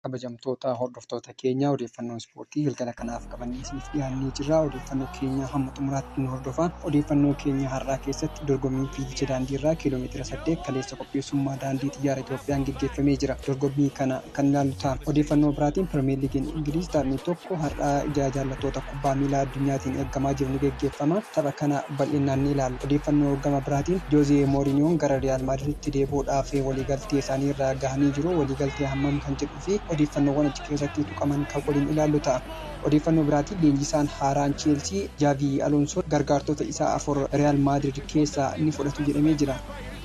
Kabajamtoota hordoftoota keenyaa, odeeffannoo ispoortii galgala kanaaf qabannee isiniif dhiyaannee jirra. Odeeffannoo keenya hamma xumuraatti nu hordofaa. Odeeffannoo keenya har'aa keessatti dorgommii fiigicha daandii irraa kiiloomeetira 8 kaleessa qopheessummaa Daandii Xiyyaara Itoophiyaan geggeeffamee jira. Dorgommii kana kan ilaallu ta'a. Odeeffannoo biraatiin Pirimeer Liigiin Ingiliiz taphni tokko har'aa ija jaallattoota kubbaa miilaa addunyaatiin eegamaa jiru ni geggeeffama. Tapha kana bal'inaan ni ilaalla. Odeeffannoo gama biraatiin Joozee Mooriniyoon gara Riyaal Maadriiditti deebi'uudhaaf waliigaltee isaanii irra gahanii jiru. Waliigaltee hammam kan jedhuu fi odeeffannoowwan achi keessatti tuqaman kan waliin ilaallu ta'a. Odeeffannoo biraatiin leenjisaan haaraan Cheelsii Jaavii Alonsoo gargaartota isaa afur Riyaal Maadriid keessaa ni fudhatu jedhamee jira.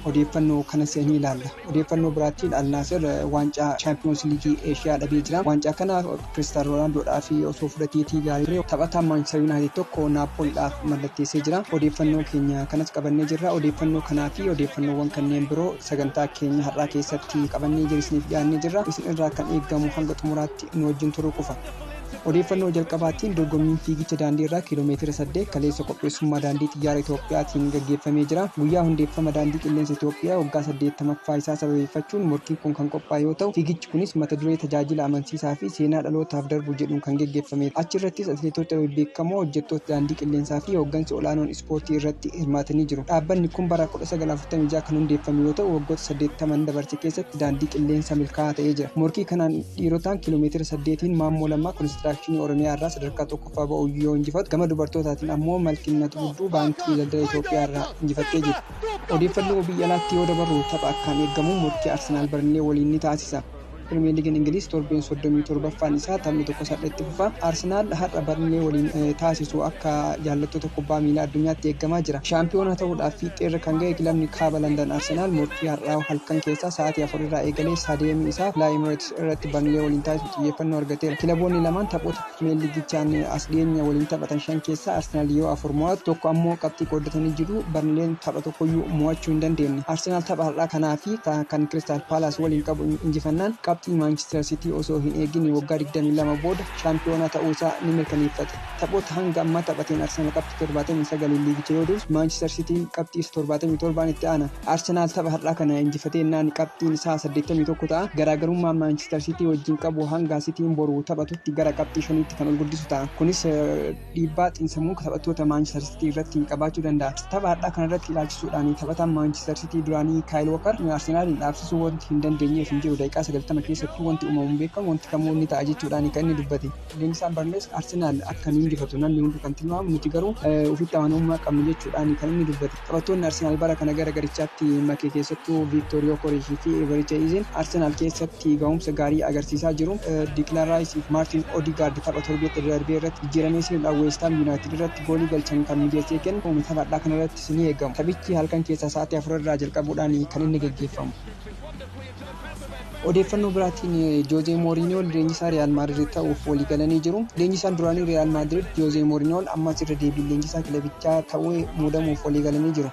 Odeeffannoo kanas ni ilaalla. Odeeffannoo biraatiin Al Naasir waancaa Chaampiyoons Liigii Eeshiyaa dhabee jira. Waancaa kana Kiristaanoo Roonaaldoodhaaf osoo fudhateetii gaarii ture. Taphataan Maanchister Yuunaayitid tokko Naappooliidhaaf mallatteessee jira. Odeeffannoo keenya kanas qabannee jirra. Odeeffannoo kanaa fi odeeffannoowwan kanneen biroo sagantaa keenya har'aa keessatti qabannee isiniif dhiyaannee jirra. Isin irraa kan eegamu hanga xumuraatti nu wajjin turuu qofa. Odeeffannoo jalqabaatiin dorgommiin fiigicha daandii irraa kiiloomeetira 8 kaleessa qopheessummaa Daandii Xiyyaara Itoophiyaatiin gaggeeffamee jira. Guyyaa hundeeffama Daandii Qilleensa Itoophiyaa waggaa 80ffaa isaa sababeeffachuun morkiin kun kan qophaa'e yoo ta'u, fiigichi kunis mata duree tajaajila amansiisaa fi seenaa dhalootaaf darbu jedhuun kan gaggeeffamedha. Achirrattis atileetota bebbeekamoo, hojjettoota daandii qilleensaa fi hooggansi olaanoon ispoortii irratti hirmaatanii jiru. Dhaabbanni kun bara 1946 kan hundeeffame yoo ta'u, waggoota 80 dabarse keessatti daandii qilleensa milkaa'aa ta'ee jira. Morkii kanaan dhiirotaan kiiloomeetira 8n Maammoo Lammaa Konistiraakshinii Oromiyaa irraa sadarkaa tokkoffaa ba'uu yoo injifatu, gama dubartootaatiin ammoo Malkinnat Gudduu Baankii Daldala Itoophiyaa irraa injifattee jirti. Odeeffannoo biyya alaatti yoo dabarru, tapha akkaan eegamu morkii Arsenaal Barnlee waliin ni taasisa. Pirimeer Liigiin Ingiliiz torbeen 37ffaan isaa taphni tokko har'a fufa. Arsenaal har'a Barnlee waliin taasisu akka jaallattoota kubbaa miilaa addunyaatti eegamaa jira. Shaampiyoona ta'uudhaaf fiixeerra kan ga'e kilabni kaaba Landan Arsenaal morkii har'aa halkan keessaa sa'aatii 4 irraa eegalee istaadiyeemii isaa Fly Emirates irratti Barnlee waliin taasisu xiyyeeffannoo argateera. Kilaboonni lamaan taphoota Pirimeer Liigichaan as dhiyeenya waliin taphatan shan keessaa Arsenaal yoo afur mo'atu, tokko ammoo qabxii qooddatanii jiru. Barnleen tapha tokkoyyuu mo'achuu hin dandeenye. Arsenaal tapha har'aa kanaa fi kan Kiristaal Paalaas waliin qabu injifannaan qabxii Maanchister Sitii osoo hin eegin waggaa 22 booda shaampiyoonaa ta'uu isaa ni mirkaneeffata. Taphoota hanga ammaa taphateen Arsenaal qabxii 79 liigicha yoo dursu, Maanchister Sitiin qabxii 77 itti aana. Arsenaal tapha har'aa kana injifatee naan qabxiin isaa 81 ta'a. Garaagarummaa Maanchister Sitii wajjin qabu hanga Sitiin boru taphatutti gara qabxii 5tti kan ol guddisu ta'a. Kunis dhiibbaa xiinsammuu taphattoota Maanchister Sitii irratti qabaachuu danda'a. Tapha har'aa kanarratti ilaalchisuudhaan taphataan Maanchister Sitii duraanii Kaayil Wookar, Arsenaaliin dhaabsisuu wanti hin dandeenyeef hin jiru. Daqiiqaa 90 keessattuu wanti uumamuun beekamu wanti kamuu ni ta'a jechuudhaan kan inni dubbate. Leenjisaan Barnees Arsenaal akka nu injifatu namni hundi kan tilmaamu, nuti garuu ofitti amanamummaa qabnu jechuudhaan kan inni dubbate. Taphattoonni Arsenaal bara kana gara garichaatti make, keessattuu Viiktoor Yokoreshii fi Eberiche Izeen, Arsenaal keessatti ga'umsa gaarii agarsiisaa jiru. Diklaan Raayisii fi Maartin Odigaard tapha torbeetti darbee irratti jijjiiramee seenuudhaan Weestaam Yuunaayitid irratti goolii galchan kan mijeessee kennu tapha har'aa kanarrattis ni eegamu. Taphichi halkan keessaa sa'aatii 4 irraa jalqabuudhaan kan inni gaggeeffamu. Odeeffannoo biraatiin Joozee Mooriiniyoo leenjisaa Riyaal Maadriid ta'uuf walii galanii jiru. Leenjisaan duraanii Riyaal Maadriid Joozee Mooriiniyoo ammas irra deebiin leenjisaa kilabichaa ta'uu muudamuuf walii galanii jiru.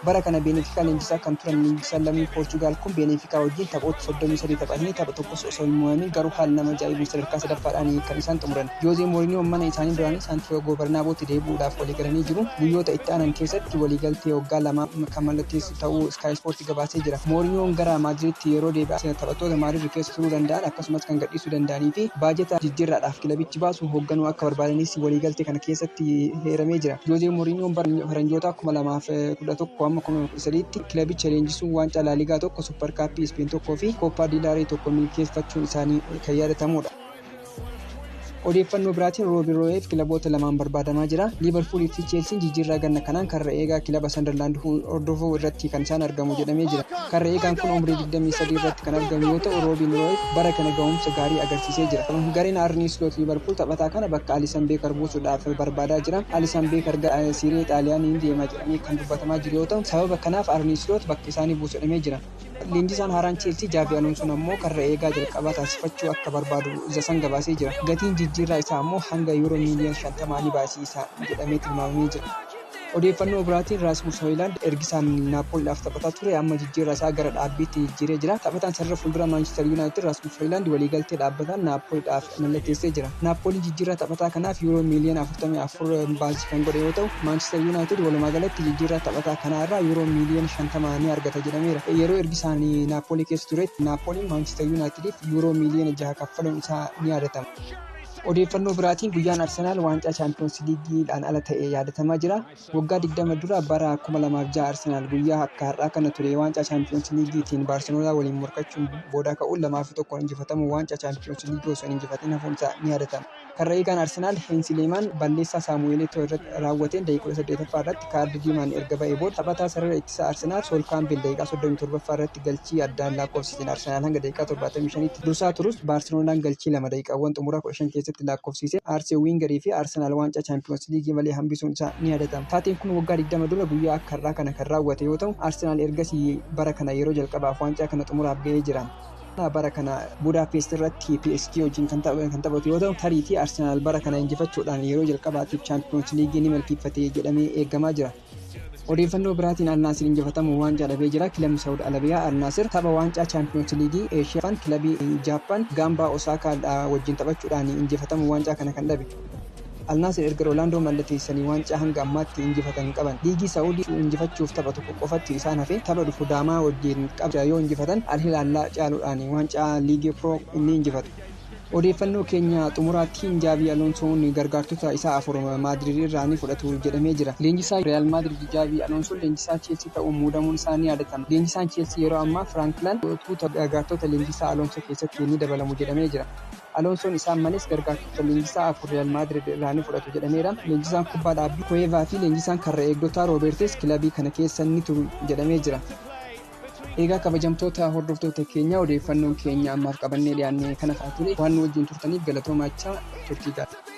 Bara kana Beenefikaa leenjisaa kan turan leenjisaan lammii Poorchugaal kun Beenefikaa wajjin taphoota 33 taphatanii tapha tokkos osoo hin mo'amin garuu haala nama ajaa'ibuun sadarkaa sadaffaadhaan kan isaan xumuran. Joozee Mooriiniyoo mana isaanii duraanii Saantiyaagoo Barnaabootti deebi'uudhaaf walii galanii jiru. Guyyoota itti aanan keessatti waliigaltee waggaa 2 kan mallatteessu ta'uu Sky Sport gabaasee jira. Mooriiniyoon gara Maadriiditti yeroo deebi'an taphattoota Maadriid keessa turuu danda'an akkasumas kan gadhiisuu danda'anii fi baajata jijjiirraadhaaf kilabichi baasu hoogganuu akka barbaadanis waliigaltee kana keessatti heeramee jira. Joozee Mooriiniyoon bara faranjoota 2011 amma 2013tti kilabicha leenjisuun waancaa Laaligaa tokko, Supper Kaappii Ispeen tokkoo fi Kooppaa Diilaarii tokko milkeeffachuun isaanii kan yaadatamudha. Odeeffannoo biraatiin Roobi Rooyeef kilaboota lamaan barbaadamaa jira. Liivarpuulii fi Cheelsiin jijjiirraa ganna kanaan karra eegaa kilaba Sandarlaand hordofuu irratti kan isaan argamu jedhamee jira. Karra eegaan kun umurii 23 irratti kan argamu yoo ta'u, Roobiin Rooyeef bara kana ga'umsa gaarii agarsiisee jira. Gareen Arnii Sloot Liivarpuul taphataa kana bakka Alisan Beekar buusuudhaaf barbaadaa jira. Alisan Beekar Siiree Xaaliyaanii deema jedhamee kan dubbatamaa jiru yoo ta'u, sababa kanaaf Arnii Sloot bakka isaanii buusu jedhamee jira. Leenjisaan haaraan Cheelsii Jaavi Alonsoon ammoo karra eegaa jalqabaa taasifachuu akka barbaadu Zasan gabaasee jira. Gatiin jijjiirraa isaa ammoo hanga yuuroo miiliyoona 50 ni baasiisa jedhamee tilmaamamee jira. Odeeffannoo biraatiin, Raasmus Hooyilaand ergisaan Naapooliidhaaf taphataa ture amma jijjiirraa isaa gara dhaabbiitti jijjiiree jira. Taphataan sarara fuuldura Maanchister Yuunaayitid Raasmus Hooyilaand waliigaltee dhaabbataan Naapooliidhaaf mallatteessee jira. Naapooliin jijjiirraa taphataa kanaaf yuuroo miiliyoona 44 baasii kan godhe yoo ta'u, Maanchister Yuunaayitid walumaa galatti jijjiirraa taphataa kanaa irraa yuuroo miiliyoona 50 ni argata jedhameera. Yeroo ergisaan Naapoolii keessa turetti Naapooliin Maanchister Yuunaayitidiif yuuroo miiliyoona 6 kaffaluun isaa ni yaadatama. Odeeffannoo biraatiin, guyyaan Arsenaal waancaa Chaampiyoons Liigiidhaan ala ta'e yaadatamaa jira. Waggaa 20 dura bara 2006 Arsenaal guyyaa akka har'aa kana ture waancaa Chaampiyoons Liigiitiin Baarseloonaa waliin morkachuun booda ka'uun 2-1 injifatamu waancaa Chaampiyoons Liigii osoo hin injifatin hafuun isaa ni yaadatama. Karra eegaan Arsenaal Heensi Leemaan balleessaa Saamu'eel Eto'o irratti raawwateen daqiiqaa 18ffaa irratti kaardii diimaan erga ba'ee booda, taphataa sarara ittisaa Arsenaal Sool Kaambeel daqiiqaa 37ffaa irratti galchii addaan lakkoofsiseen Arsenaal hanga daqiiqaa 75tti dursaa turus, Baarseloonaan galchii lama daqiiqaawwan xumuraa 15 keessatti lakkoofsise Aarsee Wiingarii fi Arsenaal waancaa Chaampiyoons Liigii malee hambisuun isaa ni yaadatama. Taateen kun waggaa 20 dura guyyaa akka har'aa kana kan raawwate yoo ta'u, Arsenaal ergasii bara kana yeroo jalqabaaf waancaa kana xumuraaf ga'ee jira. Bara kana Budaapest irratti PSG wajjin kan taphatu yoo ta'u, tariitii Arsenaal bara kana injifachuudhaan yeroo jalqabaatiif Chaampiyoons Liigii ni milkeeffate jedhamee eegamaa jira. Odeeffannoo biraatiin, Alnaasir injifatamu waancaa dhabee jira. Kilabni Saawud Arabiyaa Alnaasir tapha waancaa Chaampiyoons Liigii Eeshiyaan kilabii Jaappaan Gaambaa Osaakaa wajjin taphachuudhaan injifatamu waancaa kana kan dhabe. Alnaasir erga Roonaaldoo mallatteessanii waancaa hanga ammaatti injifatan hin qaban. Liigii Saawudii injifachuuf tapha tokko qofatti isaan hafe. Tapha dhufu Daamaa wajjin qaba yoo injifatan, Al Hilaal caaluudhaan waancaa Liigii Piroo inni injifatu. Odeeffannoo keenya xumuraattiin, Jaabii Aloonsoon gargaartota isaa afur Maadriid irraa ni fudhatu jedhamee jira. Leenjisaa Real Maadriid Jaabii Aloonsoon leenjisaa Cheelsii ta'uun muudamuun isaa ni yaadatama. Leenjisaan Cheelsii yeroo ammaa Firaank Laampaard tuuta gargaartota leenjisaa Aloonsoo keessatti ni dabalamu jedhamee jira. Aloonsoon isaan malees gargaartota leenjisaa afur Real Maadriid irraa ni fudhatu jedhameera. Leenjisaan kubbaa dhaabbii Kuweevaa fi leenjisaan karra eegdotaa Roobertes kilabii kana keessa ni turu jedhamee jira. Egaa kabajamtoota hordoftoota keenya, odeeffannoon keenya ammaaf qabannee dhiyaanne kana ture. Waan nu wajjin turtaniif galatoomaa, turtii gaarii.